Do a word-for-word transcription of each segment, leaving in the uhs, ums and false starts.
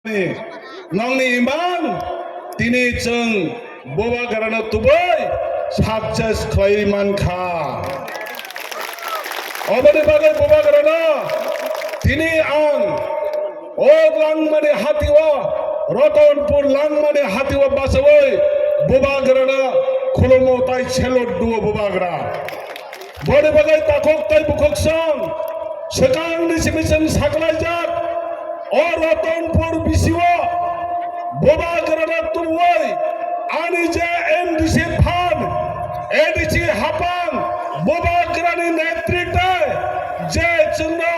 Nongni imang tini chwng Bubagrano tubui success khlaiwi mankha. Oboni bagwi Bubagrano tini ang o Langmani hatio, Ratanpur Langmani hatio bachaui Bubagrano khulumo tai salute duo Bubagra. Boni bagwi takhuk tai bukhuk song swkangni simi chwng saklaijak. O Ratanpur bisio Bubagrano tubui ani je M D C phan, A D C hapang, Bubagrani netritwe je chwngno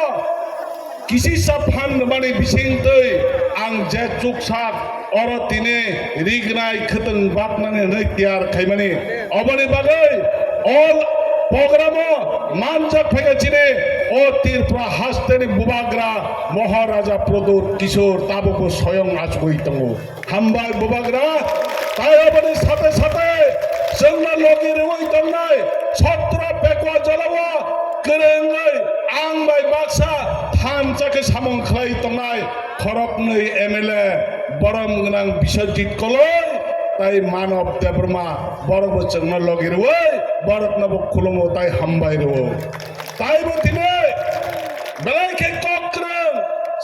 kisisa phan rwmani bisingtwi ang je chuksak oro tini rignai khwtwng baknani hwnwi tiyar khaimani. Oboni bagwi o programo manjak phaikha chini o Tripura hasteni Bubagra Maharaja Pradyut Kishore tabukbo soyong achugwi tongo. Hambai Bubagra, tai oboni sate sate chwngno logi rwui tongnai Chhattisgarh Pekwa Jalao kwrwngwi ang bai baksa thansa khe samung khlai tongnai khoroknwi M L A borom gwnang Biswajit Koloi tai Manob Debbarma, borokbo chwngno logi rwui boroknobo khulumo tai hambai rwo. Taibo tini belai khe kok kwrwng,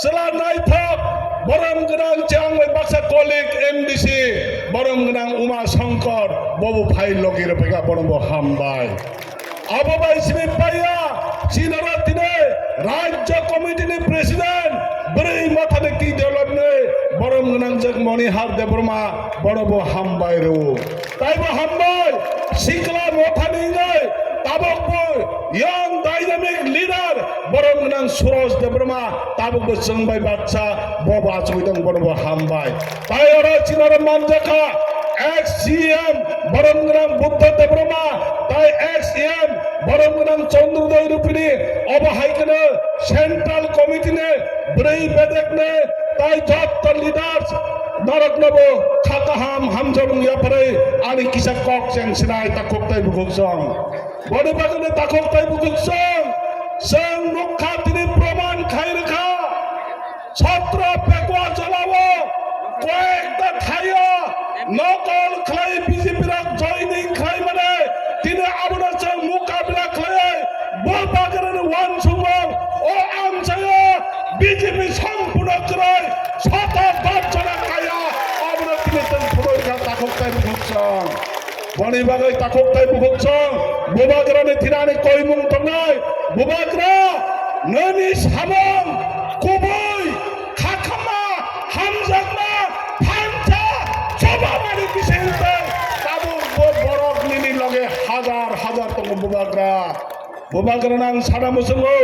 chwla naithok, borom gwnang chang bai baksa colleague M D C, borom gwnang Uma Shankar, bobo phai logi rwphaikha, bonobo hambai. Abo bai simi paiya, chinaro tini Rajya Committee ni President, bwrwi mathani twi dolopni borom gwnang jak Monihar Debbarma, bonobo hambai rwo. Taibo hambai, sikla mothani wngwi tabukbo young dynamic leader borom gwnang Suraj Debbarma, tabukbo chwng bai baksa bobo achugwi tong, bonobo hambai. Tai oro chinaro manjakha ex C M borom gwnang Buddha Debbarma, tai ex E M borom gwnang Chandrodaya Rupini, obo hai kheno Central Committee ni bwrwi bedekni tai jotto leaders noroknobo kha kaham hamjakmung yapharwi ani kisa kok cheng sinai takhuk tai bukhuk song. Boni bagwino takhuk tai bukhuk song, chwng nukha tini proman khai rwkha. Chhattisgarh Pekwa Jalao koyekta thaio nokol khlai B J P rok joining khlai mane tini abono chwng mukabila khlai Bubagrani wansukmung o amchaio B J P sampurno kwrwi sata dot jona kaya abono tini chwng phunukha takhuk tai bukhuk song. Boni bagwi takhuk tai bukhuk song Bubagrani thinani koimung tongnai. Bubagra nini samung kubui khakhama hamjakma thansa chobamani bisingtwi tabuk bo borok nini loge hajar hajar tongo Bubagra. Bubagrano ang sana muchungo,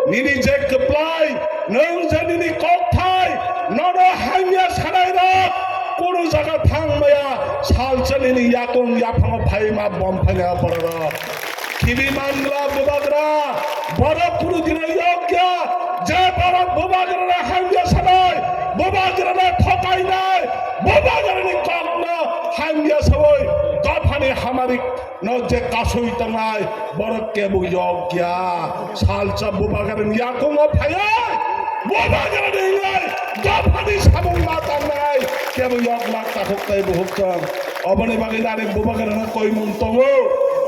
nini je kwplai, nwng je nini kokthai, nono hamya sanai rok, kunu jaga thang maya, salsa nini yakung yaphango phaima bom phaina borok. Khibi mangla Bubagra, borok kunu dino yokya, je borok Bubagrano hamya sanai, Bubagrano thokainai, Bubagrani kokno hamya sawi, dophani hamari no je kasui tangnai, borok kebo yok ya. Salsa Bubagrani yakungo phayai, Bubagrani hingai dophani samung ma tangnai, kebo yok lak takhuk tai buhuk tong. Oboni bagwi nani Bubagrano koimung tongo.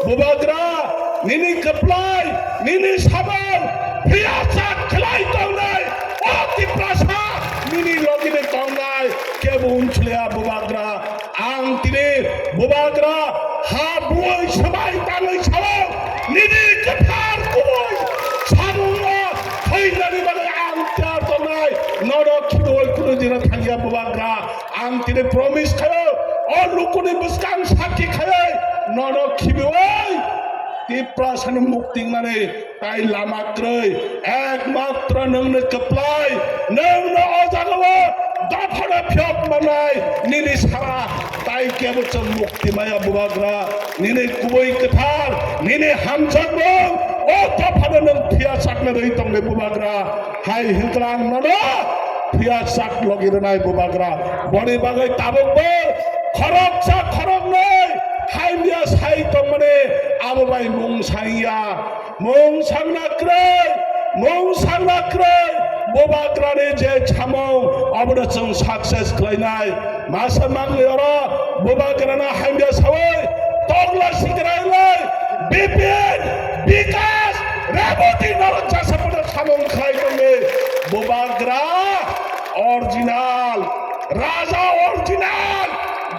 Bubagra, nini kwplai, nini samung, phiya chak khlai tongnai, o Tiprasa, nini logini tongnai, kebo unsliya Bubagra. Ang tini Bubagra ha buwi swbai tangwi sao, nini kwthar kubui samungo thwinani bagwi ang tiyar tongnai, nono khibiwi kunu dino thangya Bubagra. Ang tini promise khaio, o lukuni bwskang sakhi khaiwi nono khibiwi Tiprasano mukti wngnani tai lama kwrwi, ekmatro nwngno kwplai, nwngno o jagao dophano phiyok manai, nini sara tai kebo chwng mukti maya Bubagra, nini kubui kwthar, nini hamjakmung, o dophano nwng phiya sakna rwi tongnai Bubagra, hai hwnkhe ang nono phiya sak logi rwnai Bubagra, boni bagwi tabukbo khoroksa khoroknwi hamya sai tongmani abo bai mung saiya. Mung sangna kwrwi, mung sangna kwrwi, Bubagrani je chamung, obono chwng success khlainai. Masa mangni oro Bubagrano hamya sawi, tongla sikrailai, B P N, Bikas, Reboti norok jasa pono chamung khlai tongni. Bubagra original, Raja original,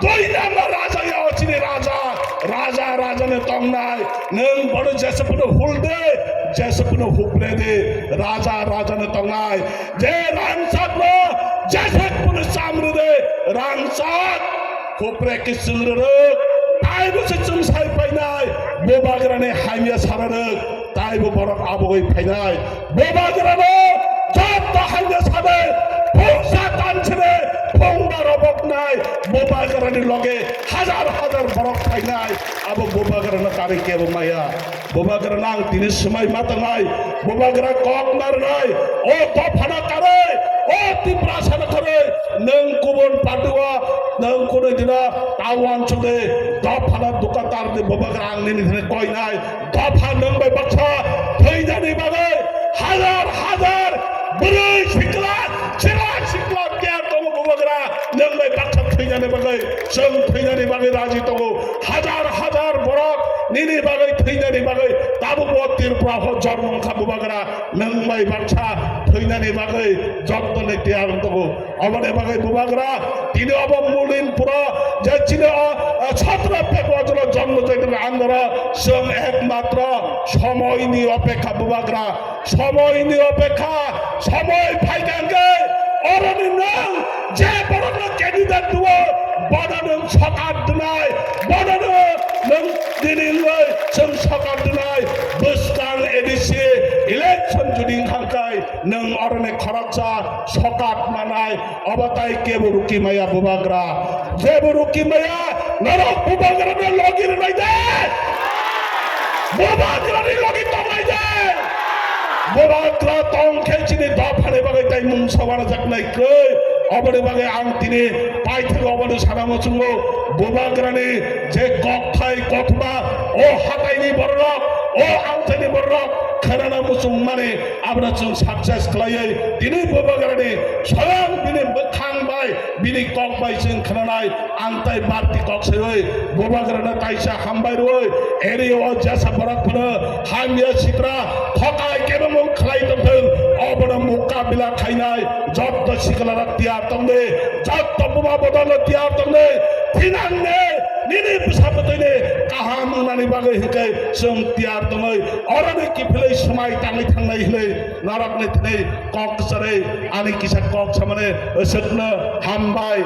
dui number Raja ya ochini Raja, Raja, Raja ni tongnai. Nwng bono jesa pono hul de, jesa pono hupre de, raja, raja no tongnai. Je rangchak no, jesa pono chamri de, rangchak hupre ke chwng rwrwk, taibo se chwng sai painai, Bubagrani hamya sararwk, taibo borok abogoi phainai. Bubagrano jotto hamya sade, phungsa tansire, phungba roboknai, Bubagrani loge hajar hajar borok phainai, abo Bubagrano kari kebo maya. Bubagrano ang tini swmai ma tangnai, Bubagra kok narnai, o dophano karwi, o Tiprasano karwi, nwng kubun party o, nwng kunui dino ta uansuk di, dophano dukatar di, Bubagra ang nini thani koinai. Dopha nwng bai baksa thwinani bagwi hajar hajar bwrwi sikla, chwla sikla tiyar tongo Bubagra. Nwng bai baksa thwinani bagwi, chwng thwinani bagwi raji tongo. Hajar hajar borok nini bagwi thwinani bagwi tabukbo Tripura o jormo wngkha Bubagra. Nwng bai baksa thwinani bagwi jottoni tiyar tongo. Oboni bagwi Bubagra tini obo Mulinpuro je chini o, o, sotro February jono jonmo jaitwmani andoro chwng ekmatro somoini opekha Bubagra, somoini opekha, somoi phaikha hwnkhe oroni nwng je borokno candidate duo bono nwng sokat dwnai, bono nwng nini wngwi chwng sokat dwnai, bwskang A D C election judi wngkha hwnkhe nwng oroni khoroksa sokat manai. Obo tai kebo ruki maya Bubagra. Jebo ruki maya, norok Bubagrano logi rwnai de. Bubagrani logi tongnai de. Bubagra tong khe chini dophani bagwi tai mungsa wanajaknai kwrwi. Oboni bagwi ang tini paithak obono sana muchungo. Bubagrani je kokthai kothoma, o hataini bororok, o amchaini bororok khwnana muchungmani, abono chwng success khlaiwi tini Bubagrani soyang bini bwkhang bai, bini kok bai chwng khnanai. Ang tai barti kok saiwi Bubagrano kaisa hambai rwui area o jesa borok phano hamya sitra thokai kebengmung khlai tongthwng, obono mukabila khainai jotto siklarok tiyar tongdi, jotto buma bodolno tiyar tongdi, thinangni nini bwsa bwtwini kaham wngnani bagwi hwnkhe chwng tiyar tongwi oroni kiphilwi swmai tangwi thangnai hwnwi norokni thwnwi kok kwcharwi ani kisa kok samani swkno hambai.